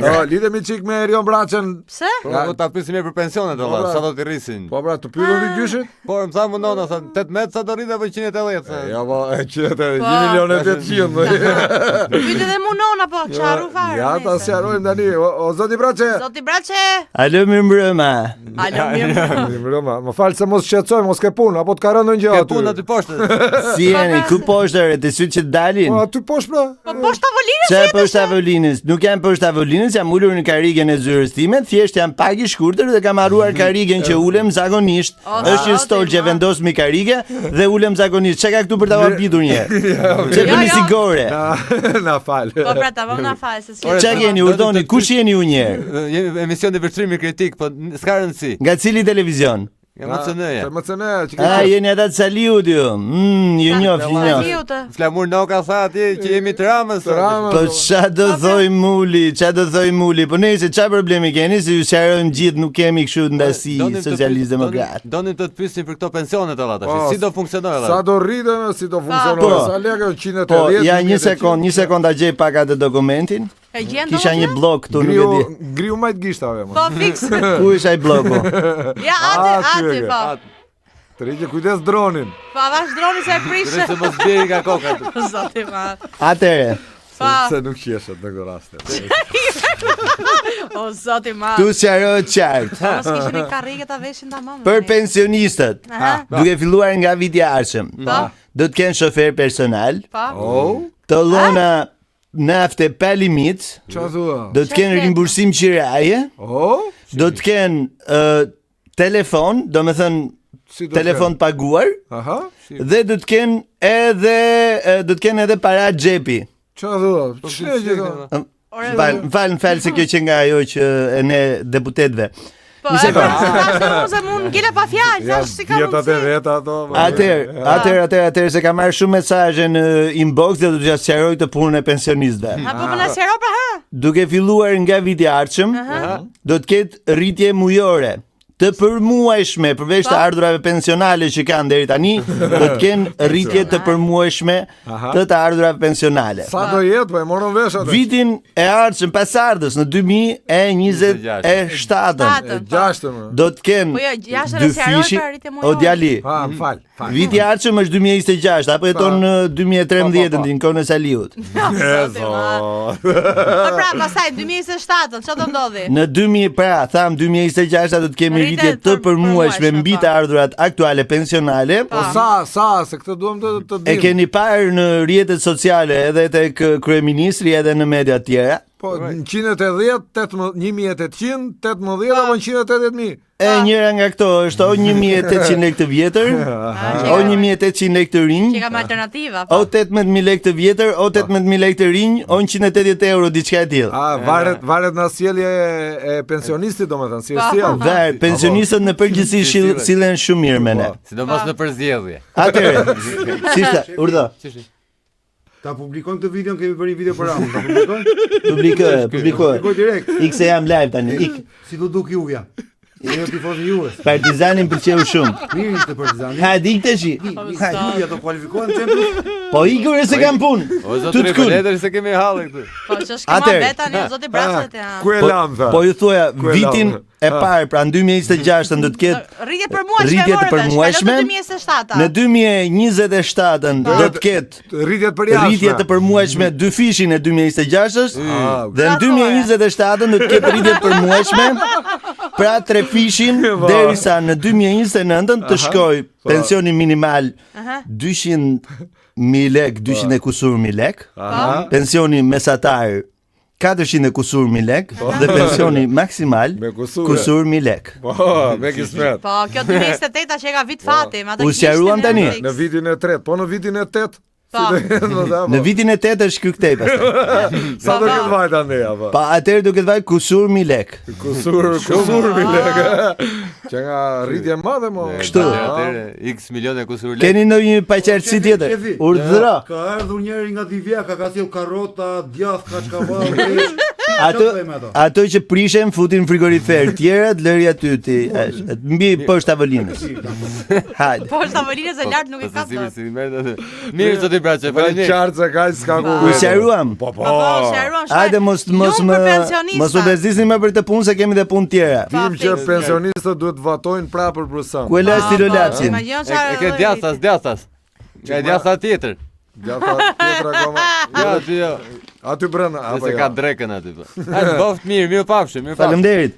Po, lidhemi çik me Erion Braçen. Pse? Po, po ta pyesim mirë për pensionet Po, valla, pra. sa do t'i rrisin. Po pra, të pyetën ty gjyshin? Po, më tha më nona, tha 18 sa do rritë apo 180 tha. Jo, po, e qetë, Po. 1 milion e 800. Pyet edhe mu nona po, çaru fare. Ja, ta nejse. sqarojmë tani. O, o zoti Braçe. Zoti Braçe. Alo mirëmbrëma. Alo mirë. Mirëmbrëma. Më fal se mos shqetësoj, mos ke punë, apo të ka rënë ndonjë gjë Ke aty. punë aty poshtë. Si jeni? Ku poshtë ore, te sytë që të dalin? Po aty poshtë pra. Po poshtë tavolinës. Çe poshtë tavolinës? Nuk jam poshtë tavolinës, jam ulur në karrigen e zyrës time, thjesht jam pak i shkurtër dhe kam harruar karrigen që ulem zakonisht. O, Është një zoti, stol që ma. vendos mbi karrige dhe ulem zakonisht. Çka ka këtu për ta habitur një herë? Çe Jo, bëni jo. si gore? Na, na fal. Po pra, tamam na fal se si. Ore, Çka keni urdhoni? Kush jeni ju një herë? Jemi emisioni vështrimi kritik, po n- s'ka rëndësi. Nga cili televizion? Nga MCN-ja. Te MCN-ja që ke. A jeni ata të Saliut ju? Mm, ju njoh, ju njoh. Saliu të. Flamur Noka tha atje që jemi të Ramës. Të Ramës. Po ça do thoj muli, ça do thoj muli? Po nejse ça problemi keni se ju sqarojmë gjithë, nuk kemi kështu ndasi Donim të socialist pyes- demokrat. Donim, donim të të pyesim për këto pensionet valla tash. Po, Si do funksionojë Sa valla? do rriten, si do funksionojë? Po. Sa lekë 180. Po, ja një 1800. sekond, një sekond ta gjej pak atë dokumentin. E gjen Kisha një blok këtu, nuk e Ngriu, di. ngriu majt gishtave. mo. Po fiks. Ku është ai bloku? Ja aty, Aty e aty ke. po. Të rriqe kujdes dronin. Po avash droni se e prish. Drejt se mos bjeri nga koka. Zoti ma. Atëre, Po. Se nuk qeshet në këtë rast. O zoti ma. tu sqarohet qartë. Mos kishin një karrige ta veshin tamam. Për pensionistët, Aha. duke filluar nga viti i ardhshëm, Po. do të kenë shofer personal, Po. Oh, tollona nafte pa limit, çfarë thua? do të kenë Shëndet. rimbursim qiraje, Oh, do të kenë ë, telefon, do me thënë si do telefon paguar të kenë? Aha. dhe do të kenë edhe ë, do të kenë edhe para xhepi. Çfarë thua? Ç'e gjithë? Ore, Fal, më fal, më fal se kjo që nga ajo që e ne deputetëve. Po, Një e sekond. pra, thash dhe unë se mund ngela pa fjalë, Ja, thash si ka dietat e mundësi. veta ato. po. Atëherë, atëherë, atëherë, atëherë se kam marrë shumë mesazhe në inbox dhe do t'ja sqaroj të punën e pensionistëve. Ha po po na sqaro pra ha. Duke filluar nga viti i ardhshëm, do të ketë rritje mujore të përmuajshme përveç të ardhurave pensionale që kanë deri tani, do të kenë rritje të përmuajshme të të ardhurave pensionale. Sa do jetë, po e morën vesh atë. Vitin e ardhshëm pasardhës në 2027 Shtatën, E po. gjashtën. më. do të kenë Po jo, jashtë e sqaroj dyfishi- pra rritje mujore. O djali, Ha, më fal, fal. Viti i ardhshëm është 2026, apo jeton në 2013 Po, po, po. në kohën e Saliut. Zoti ma. Po pra, pastaj 2027, çfarë do ndodhi? Në 2000, pra, tham 2026 do të kemi Rritje rritje të të përmuajshme përmuajshme, mbi po. të ardhurat aktuale pensionale. Po sa, sa, se këtë duam të të E dim. keni parë në rrjetet sociale edhe tek kryeministri edhe në media të tjera. Po 180, 18, 1800, 18 apo 180000. E njëra nga këto është o 1800 lekë të vjetër, o 1800 lekë të rinj, Që kam alternativa. Po. o 18000 lekë të vjetër, o 18000 lekë të rinj, o 180 euro diçka e tillë. A varet varet nga sjellja e, e pensionistit domethënë, si e Po. sjell. Dhe pensionistët në përgjithësi shil- sillen shumë mirë me ne. Sidomos në përzgjedhje. Atëherë, si ishte? Urdhë. Ta publikojmë këtë videon, kemi bërë një video për Ramën, ta publikojmë? Publikoje, publikoje. Publikoj direkt. Ik se jam live tani, ik. Si do duk Juvja? Jemi tifoz i Juves. Partizani më pëlqeu shumë. Mirë ishte Partizani. Hajde ik tash. Hajde. Juvja do kualifikohen në Champions? Po ikur se kam punë. O Tu zotri, të po kun. letër se kemi halli këtu. Po ç'është kema Atëherë. vetë tani zoti Braçe ti. ha. Ku e Po, lam tha? po ju thoja, Ku e vitin lam? e parë, pra në 2026 do të ketë Rritje për muajshme. Rritje të përmuajshme. Në 2027. Në 2027 do të ketë Rritje të përjashme. rritje të përmuajshme dyfishin e 2026-s Ah, dhe në 2027 do të ketë rritje të përmuajshme pra trefishin Po. derisa në 2029 të shkoj pensioni minimal 200 mijë lek, 200 e kusur mijë lek. Aha. Pensioni mesatar 400 e kusur mijë lek dhe pensioni maksimal Me kusure. kusur mijë lek. Po, me kismet. Po, kjo 2028 që e ka vit fati, me atë U sqaruam gishtin e tani? fiks. Në vitin e tretë, po në vitin e tetë. Po. Si do jetë, do ta, po. Në vitin e tetë është ky këtej pastaj. Sa do Po, po. ketë vajt andej apo? Pa atëherë do ketë vajt kusur mijë lek. Kusur, kusur mi lek. Që nga rritje e madhe mo. Kështu. Atëherë X milion e kusur lekë. Keni ndonjë paqartësi tjetër? Shefi. Urdhëro. Ka ardhur njëri nga Divjaka, ka sjell karota, djath, kaçkavall, peshk. Ato Çfarë bëjmë ato? ato që prishen futin në frigorifer, tjerat lëri aty ti, është, mbi poshtë tavolinës. Hajde. Po është tavolinës e lartë nuk e Po, kap se dot. si si merr aty. Mirë zoti Braçe, Më faleminderit. qartë se kaq s'ka ku. U sqaruam. Po po. Po po, sqaruam shfaq. Hajde mos mos Lum më për pensionista. mos u bezdisni më për këtë punë se kemi dhe punë tjera. Dim që fiks. pensionistët duhet votojnë prapë për Brusan. Ku e lash Po, ti po, lolapsin? imagjino E, çfarë e ke lloj djathtas, rriti. djathtas. Nga e djathta tjetër. Djatha tjetër akoma. Ja, aty jo. Aty brenda apo Nëse jo. ka drekën aty po. Hajde, bëft mirë, mirë pafshim, mirë pafshim. Faleminderit.